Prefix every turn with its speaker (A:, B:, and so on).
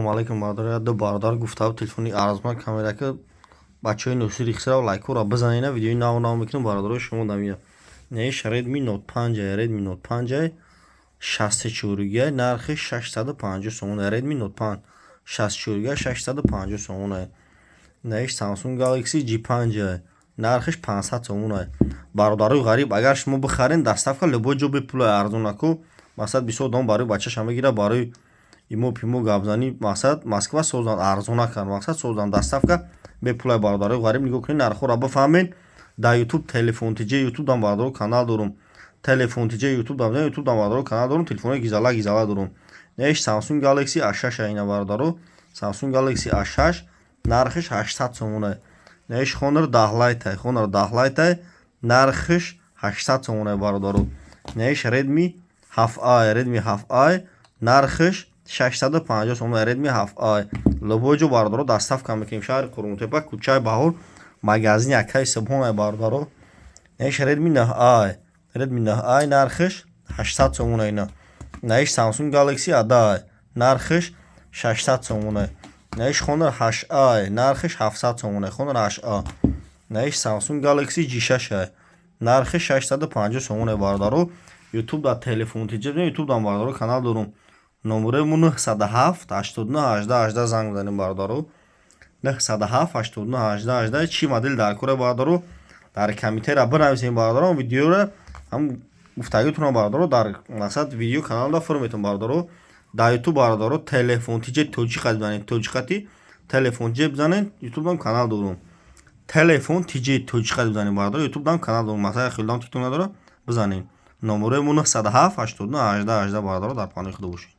A: Ассалому алайкум, бародар. Ду бародар гуфта, телефони арзон камерака. Бачаҳои Носири Хисрав, лайкҳоро бизанена, видеои нав нав мекунем, бародарои шумо дамия. Неиш Redmi Note 5, Redmi Note 5 64 гигай, нархи 650 сомон. Redmi Note 5 64 гигай, 650 сомон. Неиш Samsung Galaxy J5, нархиш 500 сомон. Бародарои ғариб, агар шумо бихарен, доставка любой ҷо бепулай, арзонаку. Мақсад, бисёр одам барои бачаша мегирад, барои имо пимо гапзанӣ. Мақсад, Москва созанд, арзона кард, мақсад, созанд, доставка бепулай. Бародарои ғариб, нигоҳ кунед, нархҳоро бифаҳмед. Дар Ютуб Телефон ТЖ, Ютуб дам, бародаро, канал дорум, Телефон ТЖ Ютуб дам, Ютуб дам, бародаро, канал дорум, телефонои гизала гизала дорум. Неиш Samsung Galaxy A6 ина, бародаро, Samsung Galaxy A6, нархиш 800 сомона. Неиш Honor 10 Lite, Honor 10 Lite, нархиш 800 сомона, бародаро. Неиш Redmi 7A, Redmi 7A, нархиш 650 сомона. Redmi 7A любой ҷо, бародаро, доставка мекунем. Шаҳри Қурғонтепа, кӯчаи Баҳор, магазини Акаи Субҳон, бародаро. Неиш Redmi 9A, Redmi 9A, нархиш 800 сомона ина. Неиш Samsung Galaxy A10, нархиш 600 сомона. Неиш Honor 8A, нархиш 700 сомона. Honor 8A. Неиш Samsung Galaxy J6, нархиш 650 сомона, бародаро. Ютуб дар Телефон ТЖ, Ютуб дам, бародаро, канал дорум. Номерои мо 907 89 18 18, занг бизанем, бародаро, 907 89 18 18. Чӣ модел дар кора, бародаро, дар комментария бинависем, бародаро. Видеоро ҳам гуфтагитонам, бародаро, дар мақсад видео каналда фурметон, бародаро. Дар Ютуб, бародаро, Телефон ТЖ тоҷиқат бизанед, тоҷиқати Телефон ТЖ бизанед, Ютубдам канал дорум. Телефон ТЖ тоҷиқат бизанед, бародаро, Ютубдам канал дорум. Масалан, хелдам ТикТок надора, бизанед. Номерои мо 907 89 18 18, бародаро, дар паноҳи Худо бошед.